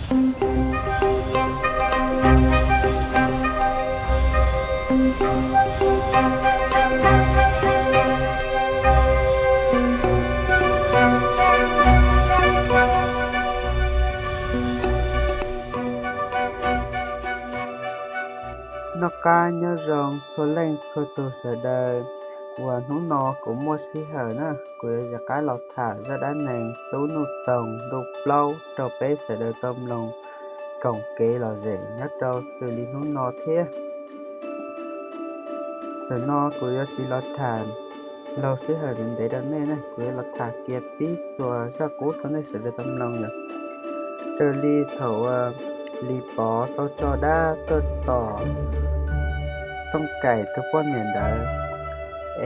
Noj qab nyob zoo txhua leej txhua tus sawv daws, uas hnub no kuv muaj sij hawm na, kuv yuav rov qab los tham zaj dab neeg Tub Nuj Toog ntu plaub rau peb sawv daws tau mloog koom kev lom zem nyob rau xws li hnub no thiab. Ntawm no kuv yuav tsis los tham laug sij hawm ntev rau nej na, kuv yuav los tham kiag pib txuas zaj qub rau nej sawv daws tau mloog yom. Raws li thaum Lis Pov tau tso dab tuaj tom Tooj Kaim tus poj niam ntawd,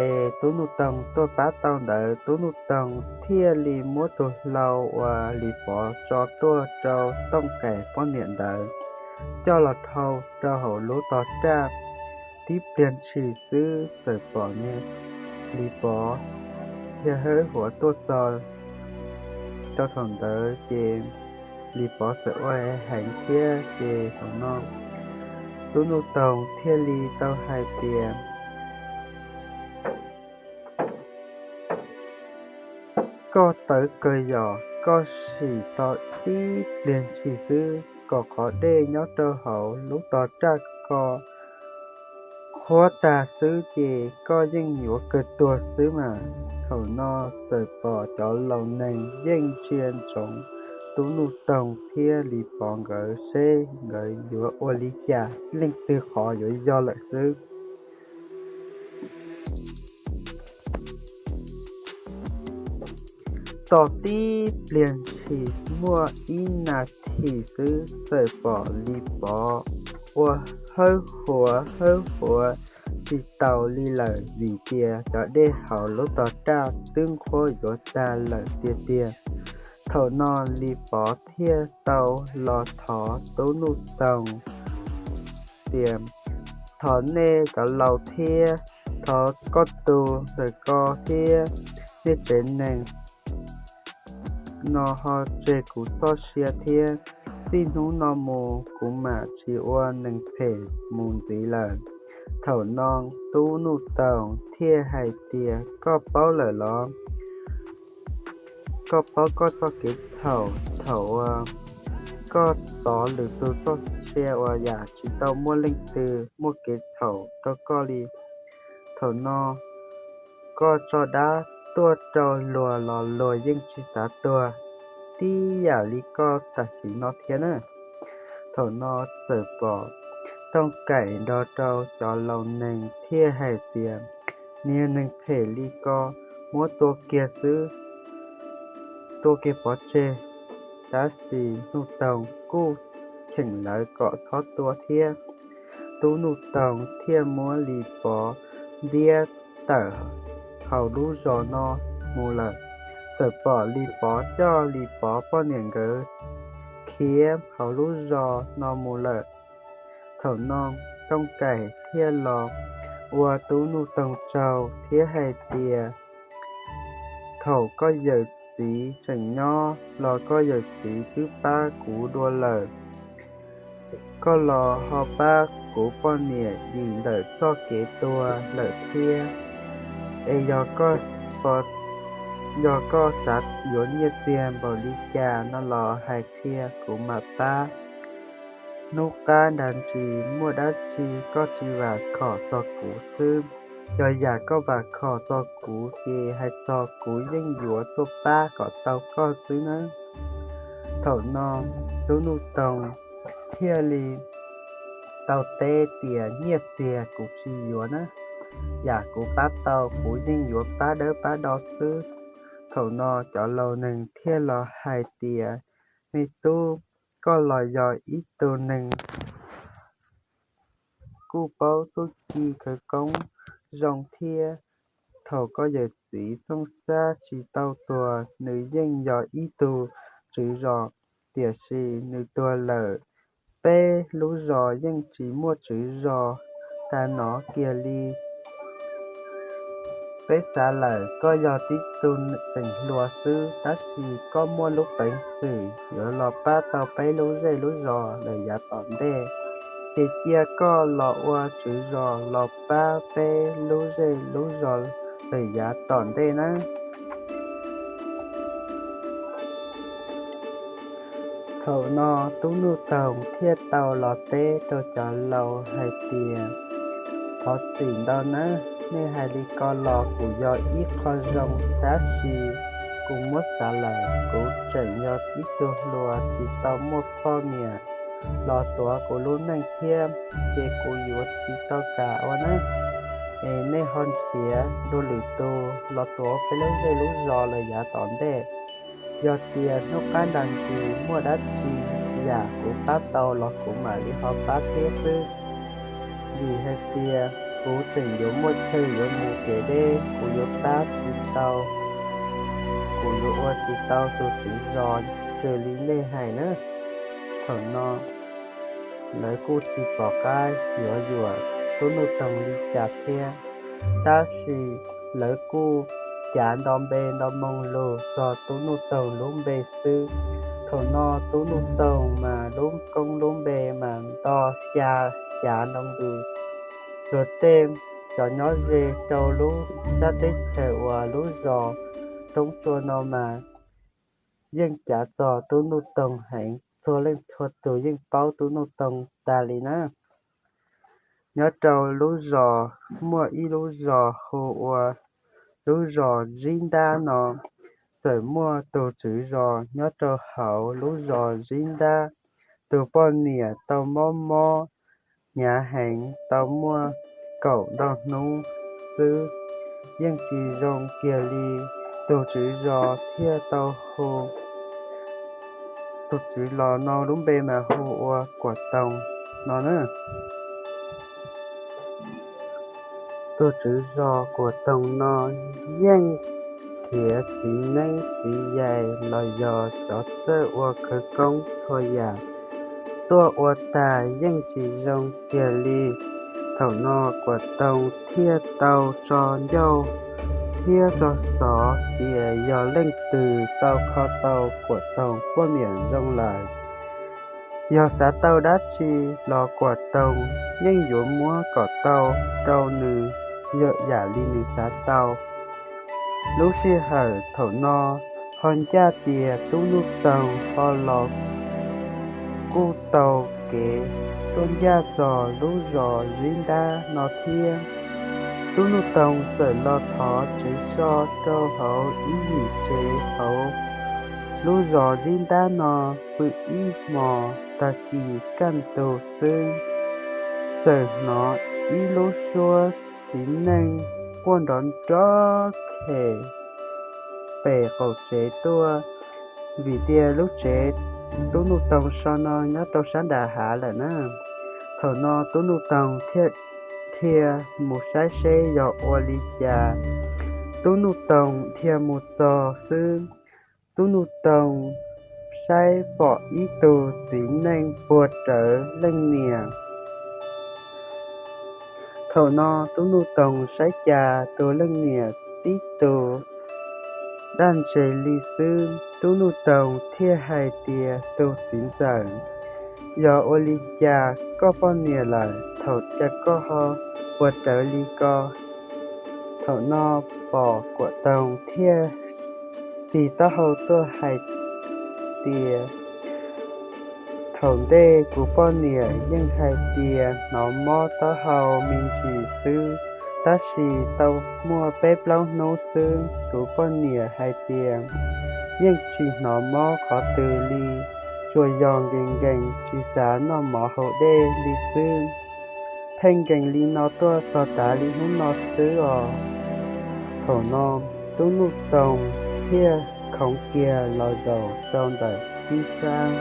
es Tub Nuj Toog tuaj pab tau ntawd, Tub Nuj Toog thiaj li muab tus hlau uas Lis Pov tso tuaj rau Tooj Kaim poj niam ntawd coj los dhau rau hauv lub tog raj. Tib pliag ntshis xwb txawm pom niag Lis Pov yog hawb huav tuaj txog rau thaum ntawd ces Lis Pov txawm ua heev thiab ces thaum no Tub Nuj Toog thiaj li tau hais tias, koj tawv kawg yom, koj sim tos tib pliag ntshis xwb kom qhov dej nyob rau hauv lub tog raj ko qhuav tag xwb ces koj yeej yuav kawg tuag xwb mas. Thaum no txawm pom cov laus neeg yeej ntsia ntsoov Tub Nuj Toog thiab Lis Pov nkawd seb nkawd yuav ua li cas, leej twg qhov yuav yog lawm xwb. Tos tib pliag ntshis muaj ib nas this xwb txawm pom Lis Pov ua hawb huav hawb huav tsis taus li lawm vim tias cov dej hauv lub tog raj twb nqhuab yuav tag lawm tiag tiag. Thaum no Lis Pov thiaj tau los thov Tub Nuj Toog tias, thov nej cov laus thiab thov koj tus ntxawm ko thiab nej tsev neeg no ho tseg kuv txoj sia thiab. Txij hnub no mus kuv mam tsis ua neeg phem mus ntxiv lawm. Thaum no Tub Nuj Toog thiaj hais tias, koj paub lawm los? Koj paub koj txoj kev txhaum thaum uas koj tov lwm tus txoj sia uas yam tsis tau muaj leej twg muaj kev txhaum rau koj li. Thaum no koj tso dab tuaj rau luag los luag yeej tsis xav tuag, tib yam li koj tam sim no thiab na. Thaum no txawm pom Tooj Kaim nrog rau cov laus neeg thiaj hais tias, niag neeg phem li ko, muab tua kiag xwb, tua kiag pov tseg. Tab sis Nuj Toog kuj cheem lawv kom txhob tua thiab. Tub Nuj Toog thiaj muab Lis Pov ntiab tawm hauv lub zos no mus lawm. Txawm pom Lis Pov coj Lis Pov poj niam nkawd khiav hauv lub zos no mus lawm. Thaum no Tooj Kaim thiaj los ua Tub Nuj Toog tsaug thiab hais tias, thaum koj yawm txiv tseem nyob los koj yawm txiv twb pab kuv dua lawm. Koj los ho pab kuv poj niam dim ntawm txoj kev tuag lawm thiab. Es yog koj xav yuav nyiaj txiag npaum li cas no los hais qhia kuv mam pab. Hnub qab nrag ntsis muaj dab tsi koj tsis vam khom txog kuv xwb. Yog yam koj vam khom txog kuv ces hais txog kuv yeej yuav tuaj pab kom tau koj xwb nawb. Thaum no Tub Nuj Toog thiaj li tau teb tias, nyiaj txiag kuv tsis yuav na, yam kuv pab tau kuv yeej yuav pab dawb pab do xwb. Thaum no cov laus neeg thiaj los hais tias, me tub, koj los yog ib tug neeg kuj paub txuj ci khawv koob zoo thiab. Thaum koj yawm txiv Txooj Xab tsis tau tuag, nws yeej yog ib tug tswv zos, tiam sis nws tuag lawm, peb lub zos yeej tsis muaj tswv zos. Tas nov kiag li, peb xav lawm koj yog tib tug tseem hluas xwb, tab sis koj muaj lub peev xwm yuav los pab tau peb lub zej lub zos lawm yav tom ntej. Ces cia koj los ua tswv zos los pab peb lub zej lub zos lawm yav tom ntej nawb. Thaum no Tub Nuj Toog thiaj tau los teb rau cov laus hais tias, thov txim ntau nawb, nej hais li ko los kuv yog ib qho zoo, tab sis kuv muab xav lawm kuv tseem yog ib tug hluas tsis tau muaj poj niam los tuav kuv lub neej thiab, ces kuv yuav tsis tau kam ua nawb. Es nej ho nrhiav dua lwm tus los tuav peb lub zej lub zos lawm yav tom ntej. Yog tias hnub qab ntas ntsis muaj dab tsi yam kuv pab tau los kuv mam li ho pab thiab xwb. Vim hais tias kuv tseem yuav muaj chaw yuav mus kev deb, kuv yuav pab tsis tau, kuv yuav ua tsis tau tus tswv zos raws li nej hais na. Thaum no lawv kuj tsis pom qab yuav yuam Tub Nuj Toog li cas thiab, tab sis lawv kuj cav nto npe nto moo lus txog Tub Nuj Toog lub npe xwb. Thaum no Tub Nuj Toog mas lub koob lub npe mas nto xya xya ntoo ntws, luag tej cov nyob ze rau lub sab teb chaws uas lub zos Roob Tsua no mas yeej cav txog Tub Nuj Toog heev, txhua leej txhua tus yeej paub Tub Nuj Toog tas li na. Nyob rau lub zos, muaj ib lub zos hu ua lub zos Zib Ntab no, txawm muaj tus tswv zos nyob rau hauv lub zos Zib Ntab, tus poj niam tau mob mob hnyav heev tau muaj kaum ntau hnub xwb, yeej tsis zoo kiag li. Tus tswv zos thiaj tau hu, tus tswv los no lub npe mas hu ua Kuam Toog no na. Tus tswv zos Kuam Toog no yeej khiav txiv neeb txiv yaig los yog cov txawj ua khawv koob txhua yam tuaj ua tag yeej tsis zoo kiag li. Thaum no Kuam Toog thiaj tau tso ncauj thiab tso xov tias yog leej twg tau kho tau Kuam Toog poj niam zoo lawm, yog xav tau dab tsi los Kuam Toog yeej yuav muab kom tau rau nws yam li nws xav tau. Lub sij hawm thaum no ho ncaj tias Tub Nuj Toog ho los kuj taug kev tuaj ncaj txog lub zos Zib Ntab no thiab. Tub Nuj Toog txawm los thov tsev so rau hauv ib yim tsev hauv lub zos Zib Ntab no pw ib hmos, tag kis kaj ntug xwb txawm hnov ib lub suab txiv neej quaj nrov nrov khem pem qaum tsev tuaj, vim tias lub tsev Tub Nuj Toog so no nyob rau sab nram hav lawm na. Thaum no Tub Nuj Toog thiaj dhia mus saib seb yog ua li cas. Tub Nuj Toog dhia mus txog xwb, Tub Nuj Toog saib pom ib tug txiv neej puag rawv leej niam. Thaum no Tub Nuj Toog saib cas tus leej niam tib tug daj ntse li xwb. Tub Nuj Toog thiaj hais tias, tus txiv ntxawm, yog ua li cas koj poj niam lawm thaum cas koj ho puag rawv li ko? Thaum no pom Kuam Toog thiaj tig taub hau tuaj hais tias, thaum ntej kuv poj niam yeej hais tias hnov mob taub hau me ntsis xwb, tab sis tau muaj peb plaub hnub xwb kuv poj niam hais tias yeej tsis hnov mob qhov twg li, tsuas yog nkees nkees tsis xav noj mov haus dej li xwb. Pheej nkees li no tuaj txog tav li hnub no xwb os. Thaum no Tub Nuj Toog thiaj khoov kiag los zaum rau ntawm ib sab.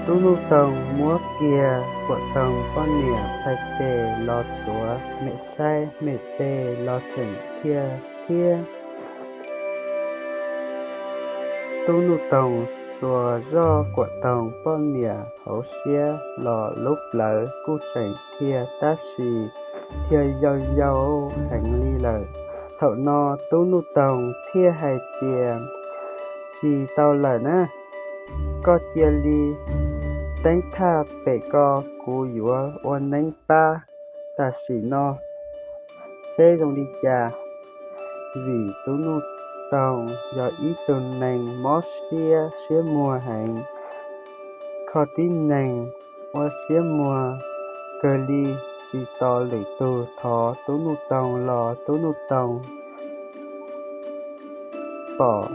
Tub Nuj Toog muab kiag Kuam Toog poj niam txhais tes los tsuav, mem saib mem tes los tseem thiaj thiab. Tub Nuj Toog xuas zoj Kuam Toog poj niam hauv siab los lub plawv kuj tseem thiaj tab sis thiaj yau yau heev li lawm. Thaum no Tub Nuj Toog thiaj hais tias, Tsis tau lawm na, koj cia li teeb thaj pem ko, kuv yuav ua neeb pab tam sim no seb zoo li cas. Vim Tub Nuj Toog yog ib tug neeg mob siab siab muag heev, kho tib neeg ua siab muag kawg li, tsis tos lwm tus thov Tub Nuj Toog los Tub Nuj Toog pom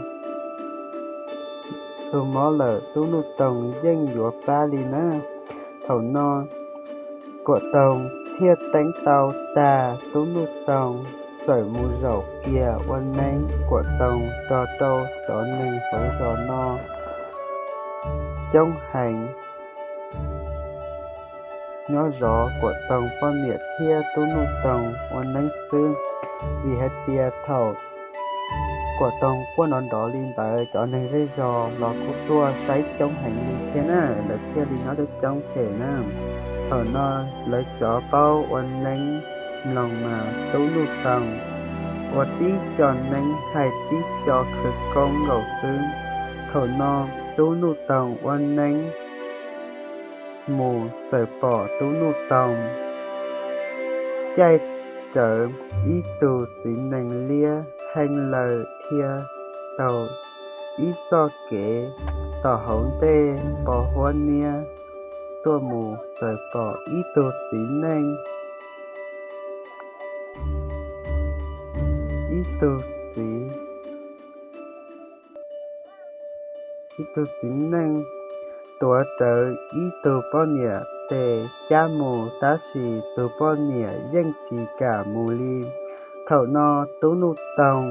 tus mob lawm Tub Nuj Toog yeej yuav pab li na. Thaum no Kuam Toog thiaj teeb tau tag, Tub Nuj Toog txawm mus zaum kiag ua neeb. Kuam Toog tso rau cov neeg hauv zos no coob heev. Nyob zov Kuam Toog poj niam thiab Tub Nuj Toog ua neeb xwb, vim hais tias thaum Kuam Toog quaj nrov nrov li ntawd cov neeg zej zos los kuj tuaj saib coob heev li thiab na, lawv thiaj li nyob coob coob ces na. Thaum no lawv cov paub ua neeb mloog mas Tub Nuj Toog ua tib co neeb hais tib co khawv koob nkaus xwb. Thaum no Tub Nuj Toog ua neeb mus txawm pom Tub Nuj Toog caij rawv ib tug txiv nees liab heev lawm thiab taug ib txoj kev tom hauv ntej pos huab niab tuaj mus, txawm pom ib tug txiv neej, ib tug txiv ib tug txiv neej tuav rawv ib tug poj niam tes cab mus, tab sis tus poj niam yeej tsis kam mus li. Thaum no Tub Nuj Toog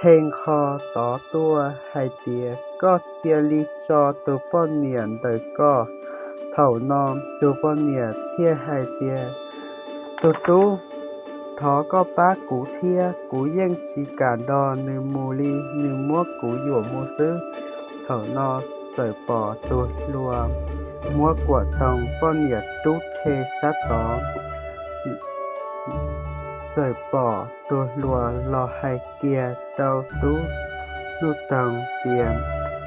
the nqho tod tuaj hais tias, Koj cia li tso tus poj niam ntawm koj. Thaum no tus poj niam thiaj hais tias, Tus tub, thov koj pab kuv thiab, kuv yeej tsis kam nrog nws mus li, nws muab kuv yuam mus xwb. Thaum no txawm pom tus hluas muab Kuam Toog poj niam rub rhe sab tod, txawm pom tus hluas los hais kiag rau Tub Nuj Toog tias,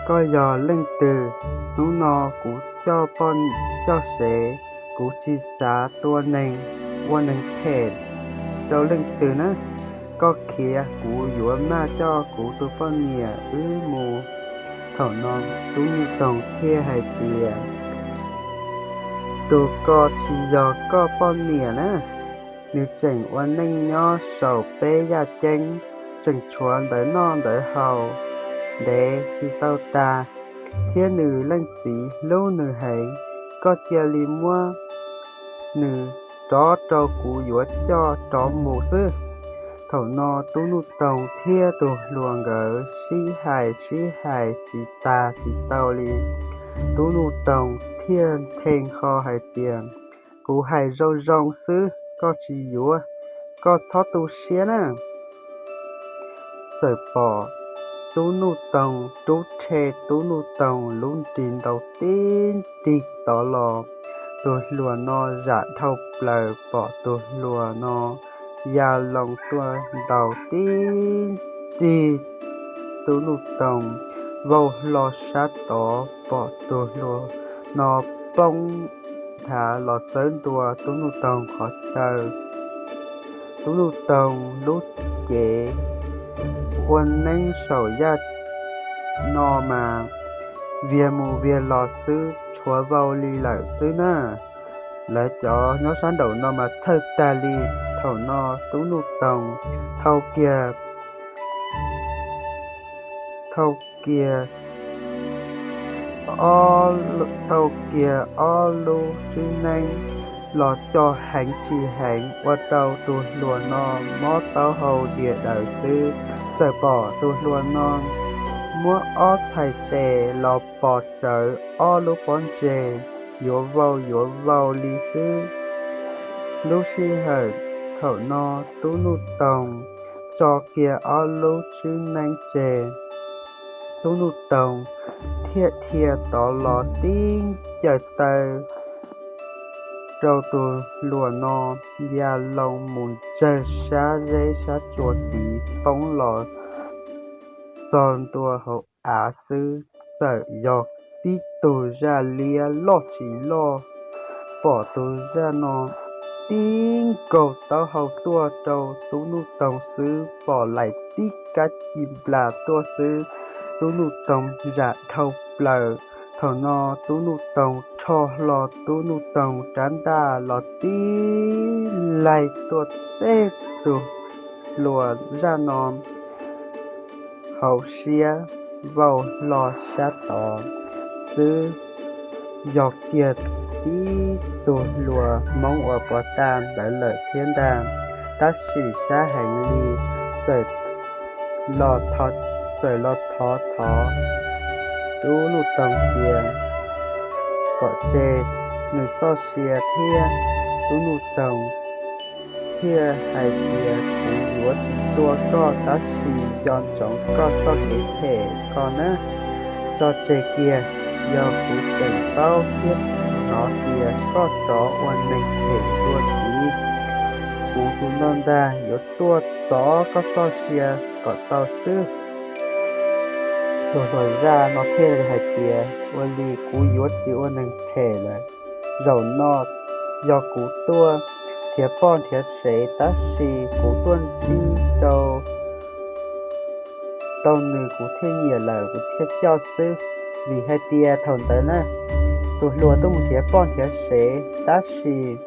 Koj yog leej twg? Hnub no kuv coj poj, coj sev, kuv tsis xav tua neeg, ua neeg phem rau leej twg na. Koj khiav, kuv yuav maj coj kuv tus poj niam wb mus. Thaum no Tub Nuj Toog thiaj hais tias, Tus ko tsis yog koj poj niam na, nws tseem ua neej nyob saum peb yaj ceeb, tseem tshuav ntawv noj ntawv haus ntev tsis tau tas, thiab nws leej txiv hlub nws heev. Koj cia li muab nws rov rau kuv yuav coj rov mus xwb. Thaum no Tub Nuj Toog thiab tus hluas nkawd sib hais sib hais tsis tas tsis tau li. Tub Nuj Toog thiaj the nqho hais tias, Kuv hais zoo zoo xwb, koj tsis yuav, koj txhob tu siab na. Txawm pom Tub Nuj Toog rub rhe Tub Nuj Toog lub nrig ntaus tib nrig tod los, tus hluas no zam dhau plaws pom tus hluas no ya loo tuaj ntaus tib nrig Tub Nuj Toog vau hlo sab tod, pom tus hluas no poob nthav los txawb ntua Tub Nuj Toog qhov chaw. Tub Nuj Toog lub cev ua neeb saum yaj no mas viag mus viag los xwb, tshuav vau li lawm xwb na. Lawv cov nyob sab nraum no mas txhawj tag li. Thaum no Tub Nuj Toog thau kiag, thau kiag ob, thau kiag ob lub tswb neeb los co heev tsis heev ua rau tus hluas no mob taub hau diam daws xwb. Txawm pom tus hluas no muab ob txhais tes los pos rawv ob lub pob ntseg yuav vau yuav vau li xwb. Lub sij hawm thaum no Tub Nuj Toog tso kiag ob lub tswb neeb tseg, Tub Nuj Toog thiaj dhia tod los tib ncaws taw rau tus hluas no ya loo mus tsawg sab zeb sab tsua tiv poob los txog ntua hauv av xwb, txawm yog tib tug zaj liab loj tsis loj, pom tus zaj no tib nkaug taub hau tuaj rau Tub Nuj Toog xwb, pom laim tib kab ci nplas tuaj xwb, Tub Nuj Toog zam dhau plaws. Thaum no Tub Nuj Toog rho hlo Tub Nuj Toog rab ntaj los tib laig tuaj teb tus hluas zaj no hauv siab vau hlo sab tod xwb. Yog kiag tib tug hluas Hmoob uas pov tas ntawd lawm thiab ntag, tab sis sab heev li, txawm los thov, txawm los thov thov Tub Nuj Toog tias kom tseg nws txoj sia thiab. Tub Nuj Toog thiaj hais tias kuv yuav tsis tua koj tab sis nco ntsoov koj txoj kev phem ko na. Tso tseg kiag, yog kuv tseem paub thiab hnov tias koj rov ua neeg phem dua ntxiv, kuv tus no ntag yuav tuaj txov koj txoj sia kom tau xwb. Tus hluas zaj no thiaj li hais tias ua li kuv yuav tsis ua neeg phem lawm. Zaum no yog kuv tuaj nrhiav poj nrhiav sev tab sis kuv tuaj ntsib rau tau nws kuv thiaj nyiam lawm kuv thiaj coj xwb. Vim hais tias thaum ntawd na, tus hluas tuaj mus nrhiav poj nrhiav sev tab sis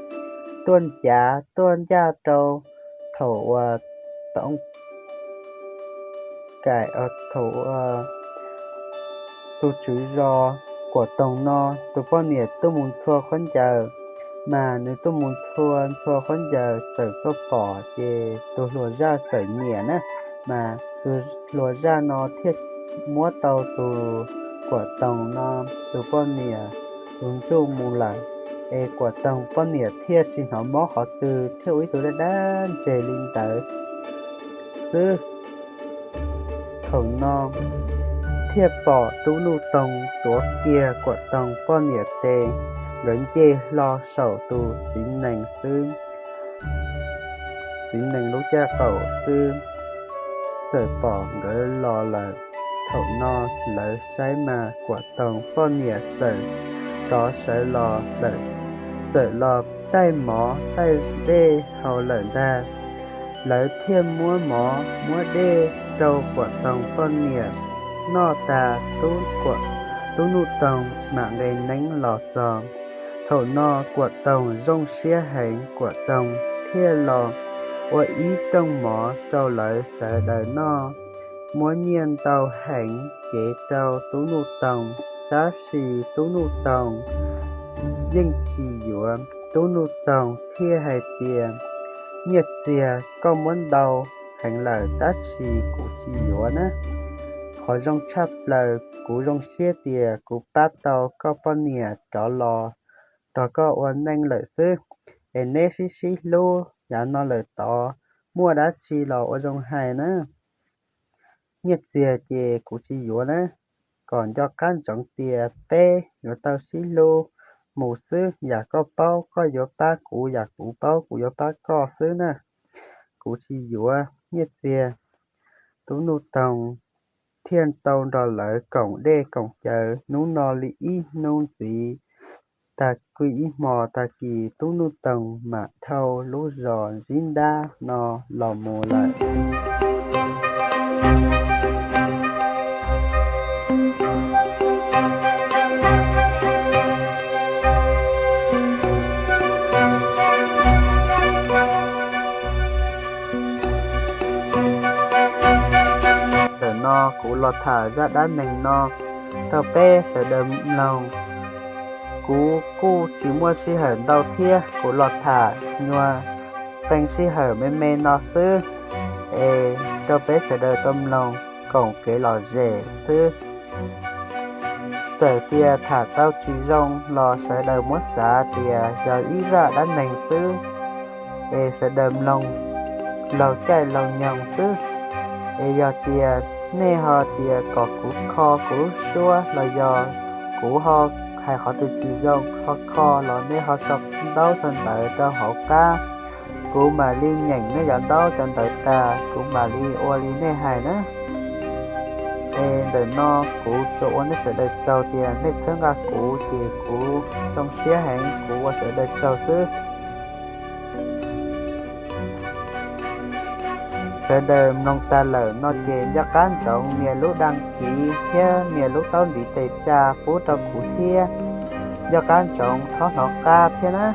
tuaj ncav tuaj ncaj rau thaum uas tau kaim thaum tus tswv zos Kuam Toog no tus poj niam tuaj mus ntxhua khaub ncaws, mas nws tuaj mus ntxhua ntxhua khaub ncaws txawm tuaj pom ces tus hluas zaj txawm nyiam na, mas tus hluas zaj no thiaj muab tau tus Kuam Toog no tus poj niam tus ntsuj mus lawm, es Kuam Toog poj niam thiaj tsis hnov mob qhov twg thiaj ua ib tug dab dab ntseg li ntawd xwb. Thaum no thiaj pom Tub Nuj Toog tuav kiag Kuam Toog poj niam tes, nkawd nce hlo saum tus txiv nees xwb, txiv nees lub caj qaum xwb, txawm pom nkawd los lawm. Thaum no lawv saib mas Kuam Toog poj niam txawm rov sawv los lawm, txawm los taij mov taij dej haus lawm ntag. Lawv thiaj muab mov muab dej rau Kuam Toog poj niam noj tas, Tub Nuj Toog mam nqes neeb los txog. Thaum no Kuam Toog zoo siab heev, Kuam Toog thiaj los ua ib rooj mov rau lawv sawv daws noj, muab nyiaj ntau heev cev rau Tub Nuj Toog, tab sis Tub Nuj Toog yeej tsis yuav. Tub Nuj Toog thiaj hais tias, Nyiaj txiag, koj muab ntau heev lawm tab sis kuv tsis yuav na. Qhov zoo tshaj plaws kuv zoo siab tias kuv pab tau koj poj niam rov los nrog koj ua neej lawm xwb. Es neb sib sib hlub yav no lawm tod, muaj dab tsi los ua zoo hais na. Nyiaj txiag ces kuv tsis yuav na, kom nco qab ntsoov tias peb yuav tau sib hlub mus xwb, yam koj paub koj yuav pab kuv, yam kuv paub kuv yuav pab koj xwb na. Kuv tsis yuav nyiaj txiag. Tub Nuj Toog thiaj tau nrog lawv koom dej koom cawv hnub no li ib hnub ntxiv. Tag kis ib hmo tag kis Tub Nuj Toog mam dhau lub zos Zib Ntab no los mus lawm. Ntawm no kuv los tham zaj dab neeg no rau peb sawv daws mloog. Kuv kuj tsis muaj sij hawm ntau thiab, kuv los tham nyuag qee sij hawm me me no xwb, es rau peb sawv daws tau mloog koom kev lom zem xwb. Txawm tias tham tau tsis zoo los sawv daws muab xav tias yog ib zaj dab neeg xwb, es sawv daws mloog laug caij laug nyoog xwb. Es yog tias nej ho tias kom kuv kho kuv lub suab los yog kuv ho hais qhov twg tsis zoo kho kho los nej ho sau ntaub sau ntawv rau hauv qab, kuv mam li nyeem nej cov ntaub cov ntawv tas kuv mam li ua li nej hais na. Es ntawm no kuv tsuas ua nej sawv daws tsaug tias nej txhawb nqa kuv ces kuv zoo siab heev, kuv ua sawv daws tsaug xwb. Sawv daws mloog tas lawm no ces nco qab ntsoov nias lub đăng ký thiab nias lub taub ntiv tes tsa pub rau kuv thiab. Nco qab ntsoov txhob hnov qab thiab na.